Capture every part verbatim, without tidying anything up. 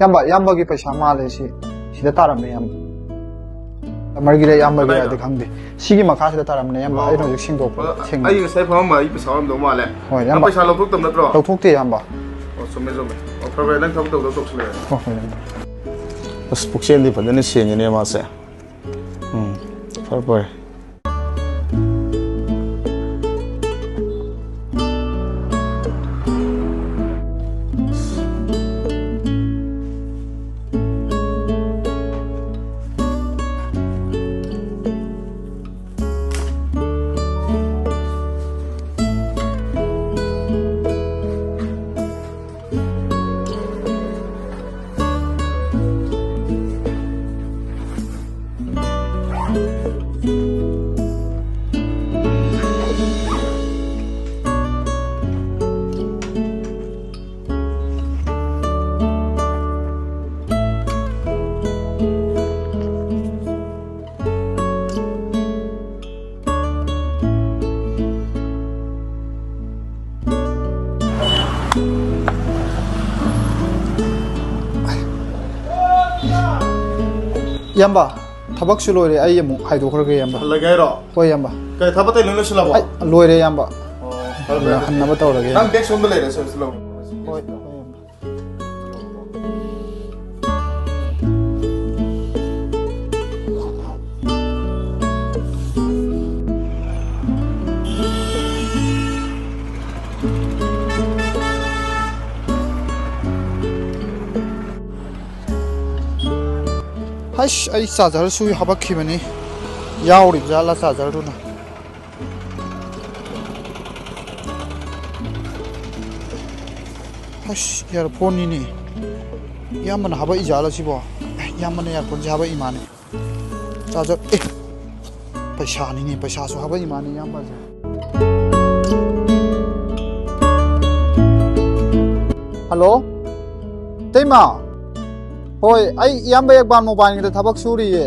ꯏꯌꯥꯝꯕ, ꯏꯌꯥꯝꯕꯒꯤ ꯄꯩꯁꯥ ꯃꯥꯜꯂꯦ ꯁꯤ꯫ ꯁꯤꯗ ꯇꯥꯔꯝꯃꯦ, ꯏꯌꯥꯝꯕ꯫ ꯀꯃꯔꯒꯤꯔ ꯏꯌꯥꯝꯕꯒꯤꯔꯗꯤ ꯈꯪꯗꯦ꯫ ꯁꯤꯒꯤ ꯃꯈꯥꯁꯤꯗ ꯇꯥꯔꯝꯃꯦ, ꯏꯌꯥꯝꯕ꯫ ꯑꯣ꯫ ꯑꯩꯅ ꯍꯧꯖꯤꯛ ꯁꯦꯡꯗꯣꯛꯄ, ꯑ, ꯁꯦꯡꯕ꯫ ꯑꯩ ꯉꯁꯥꯏ ꯐꯝꯃꯝꯕ ꯑꯩ ꯄꯩꯁꯥ ꯑꯣꯏꯔꯝꯗꯧ ꯃꯥꯜꯂꯦ꯫ ꯍꯣꯏ, ꯅꯪ ꯏꯌꯥꯝꯕ꯫ ꯄꯩꯁꯥ ꯂꯧꯊꯣꯛꯇꯕ ꯅꯠꯇ꯭ꯔꯣ? ꯂꯧꯊꯣꯛꯇꯦ, ꯏꯌꯥꯝꯕ꯫ ꯑꯣ, ꯆꯨꯝꯃꯦ, ꯆꯨꯝꯃꯦ꯫ ꯑꯣ, ꯐꯔꯦ, ꯐꯔꯦ, ꯅꯪ ꯊꯕꯛ ꯇꯧꯗꯧ ꯇꯧꯁꯤꯜꯂꯛꯑꯦ꯫ ꯍꯣꯏ, ꯍꯣꯏ, ꯏꯌꯥꯝꯕ꯫ ꯑꯁ, ꯄꯨꯛꯆꯦꯜꯗꯤ ꯐꯖꯅ ꯁꯦꯡꯉꯤꯅꯦ ꯃꯥꯁꯦ꯫ ꯎꯝ, ꯐꯔꯦ, ꯐꯔꯦ꯫ ꯏꯌꯥꯝꯕ, ꯊꯕꯛꯁꯨ ꯂꯣꯏꯔꯦ, ꯑꯩ ꯑꯃꯨꯛ ꯍꯥꯏꯗꯣꯛꯈ꯭ꯔꯒꯦ, ꯏꯌꯥꯝꯕ꯫ ꯍꯜꯂꯒꯦ ꯍꯥꯏꯔꯣ? ꯍꯣꯏ, ꯏꯌꯥꯝꯕ꯫ ꯀꯩ ꯊꯕꯛ ꯑꯇꯩ ꯂꯣꯏ ꯂꯣꯏꯁꯤꯜꯂꯕꯣ? ꯑꯩ ꯂꯣꯏꯔꯦ, ꯏꯌꯥꯝꯕ꯫ ꯑꯣ, ꯐꯔꯦ, ꯐꯔꯦ, ꯑꯗꯨꯗꯤ ꯍꯟꯅꯕ ꯇꯧꯔꯒꯦ, ꯅꯪ ꯏꯌꯥꯝꯕ꯫ ꯕꯦꯛ ꯁꯣꯝꯗ ꯂꯩꯔꯦ, ꯁꯦ, ꯁꯤ ꯂꯧ꯫ ꯍꯣꯏ, ꯍꯣꯏ, ꯏꯌꯥꯝꯕ꯫ ꯍꯩꯁ, ꯑꯩ ꯆꯥꯔꯖꯔꯁꯨ ꯍꯥꯄꯛꯈꯤꯕꯅꯤ꯫ ꯌꯥꯎꯔꯤꯕ ꯖꯥꯠꯂꯥ ꯆꯥꯔꯖꯔꯗꯨꯅ? ꯑꯁ, ꯏꯌꯥꯔꯐꯣꯟꯅꯤꯅꯦ꯫ ꯏꯌꯥꯝꯕꯅ ꯍꯥꯄꯛꯏ ꯖꯥꯠꯂꯥ ꯁꯤꯕꯣ? ꯑꯦ, ꯏꯌꯥꯝꯕꯅ ꯏꯌꯥꯔꯐꯣꯟꯁꯦ ꯍꯥꯄꯛꯏ ꯃꯥꯅꯦ꯫ ꯆꯥꯔꯖꯔ, ꯑꯦ, ꯄꯩꯁꯥꯅꯤꯅꯦ, ꯄꯩꯁꯥꯁꯨ ꯍꯥꯄꯛꯏ ꯃꯥꯅꯦ ꯏꯌꯥꯝꯕꯁꯦ꯫ ꯍꯜꯂꯣ? ꯏꯇꯩꯃ? ꯍꯣꯏ, ꯑꯩ ꯏꯌꯥꯝꯕ ꯑꯦꯛꯕꯥꯟ ꯃꯣꯕꯥꯏꯜꯒꯤꯗ ꯊꯕꯛ ꯁꯨꯔꯤꯌꯦ꯫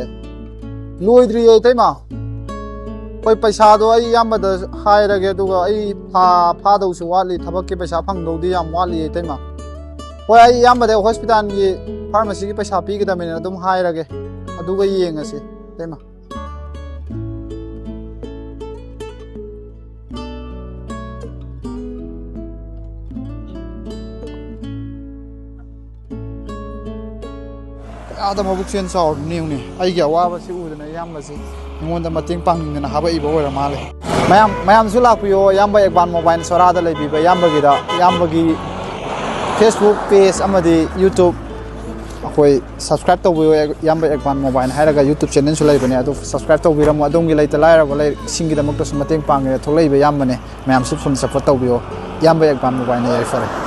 ꯂꯣꯏꯗ꯭ꯔꯤꯌꯦ, ꯏꯇꯩꯃ꯫ ꯍꯣꯏ, ꯄꯩꯁꯥꯗꯣ ꯑꯩ ꯏꯌꯥꯝꯕꯗ ꯍꯥꯏꯔꯒꯦ, ꯑꯗꯨꯒ ꯑꯩ ꯊꯥ ꯐꯥꯗꯧꯁꯨ ꯋꯥꯠꯂꯤ, ꯊꯕꯛꯀꯤ ꯄꯩꯁꯥ ꯐꯪꯗꯧꯗꯤ ꯌꯥꯝ ꯋꯥꯠꯂꯤꯌꯦ, ꯏꯇꯩꯃ꯫ ꯍꯣꯏ, ꯑꯩ ꯏꯌꯥꯝꯕꯗ ꯍꯣꯁꯄꯤꯇꯥꯜꯒꯤ ꯐꯥꯔꯃꯥꯁꯤꯒꯤ ꯄꯩꯁꯥ ꯄꯤꯒꯗꯕꯅꯤꯅ ꯑꯗꯨꯝ ꯍꯥꯏꯔꯒꯦ, ꯑꯗꯨꯒ ꯌꯦꯡꯉꯁꯤ꯫ ꯏꯇꯩꯃ꯫ ꯀꯌꯥꯗ ꯃꯕꯨꯛꯆꯦꯜ ꯆꯥꯎꯔꯕꯅꯣ ꯌꯦꯡꯉꯨꯅꯦ꯫ ꯑꯩꯒꯤ ꯑꯋꯥꯕꯁꯤ ꯎꯗꯅ ꯏꯌꯥꯝꯕꯁꯤ ꯑꯩꯉꯣꯟꯗ ꯃꯇꯦꯡ ꯄꯥꯡꯅꯤꯡꯗꯅ ꯍꯥꯕꯛꯏꯕ ꯑꯣꯏꯔ ꯃꯥꯜꯂꯦ꯫ ꯃꯌꯥꯝ, ꯃꯌꯥꯝꯁꯨ ꯂꯥꯛꯄꯤꯌꯣ, ꯏꯌꯥꯝꯕ ꯑꯦꯛꯕꯥꯟ ꯃꯣꯕꯥꯏꯜ ꯁꯣꯔꯥꯗ ꯂꯩꯕꯤꯕ ꯏꯌꯥꯝꯕꯒꯤꯗ, ꯏꯌꯥꯝꯕꯒꯤ Facebook page ꯑꯃꯗꯤ YouTube ꯑꯩꯈꯣꯏ subscribe ꯇꯧꯕꯤꯌꯣ꯫ ꯏꯌꯥꯝꯕ ꯑꯦꯛꯕꯥꯟ ꯃꯣꯕꯥꯏꯜ ꯍꯥꯏꯔꯒ YouTube channelꯁꯨ ꯂꯩꯕꯅꯦ, ꯑꯗꯨ subscribe ꯇꯧꯕꯤꯔꯝꯃꯣ꯫ ꯑꯗꯣꯝꯒꯤ ꯂꯩꯇ ꯂꯥꯏꯔꯕ ꯂꯩ-, ꯁꯤꯡꯒꯤꯗꯃꯛꯇꯁꯨ ꯃꯇꯦꯡ ꯄꯥꯡꯒꯦꯅ ꯊꯣꯛꯂꯛꯏꯕ ꯏꯌꯥꯝꯕꯅꯦ꯫ ꯃꯌꯥꯝꯁꯨ full support ꯇꯧꯕꯤꯌꯣ꯫ ꯏꯌꯥꯝꯕ ꯑꯦꯛꯕꯥꯟ ꯃꯣꯕꯥꯏꯜꯅ ꯌꯥꯏꯐꯔꯦ꯫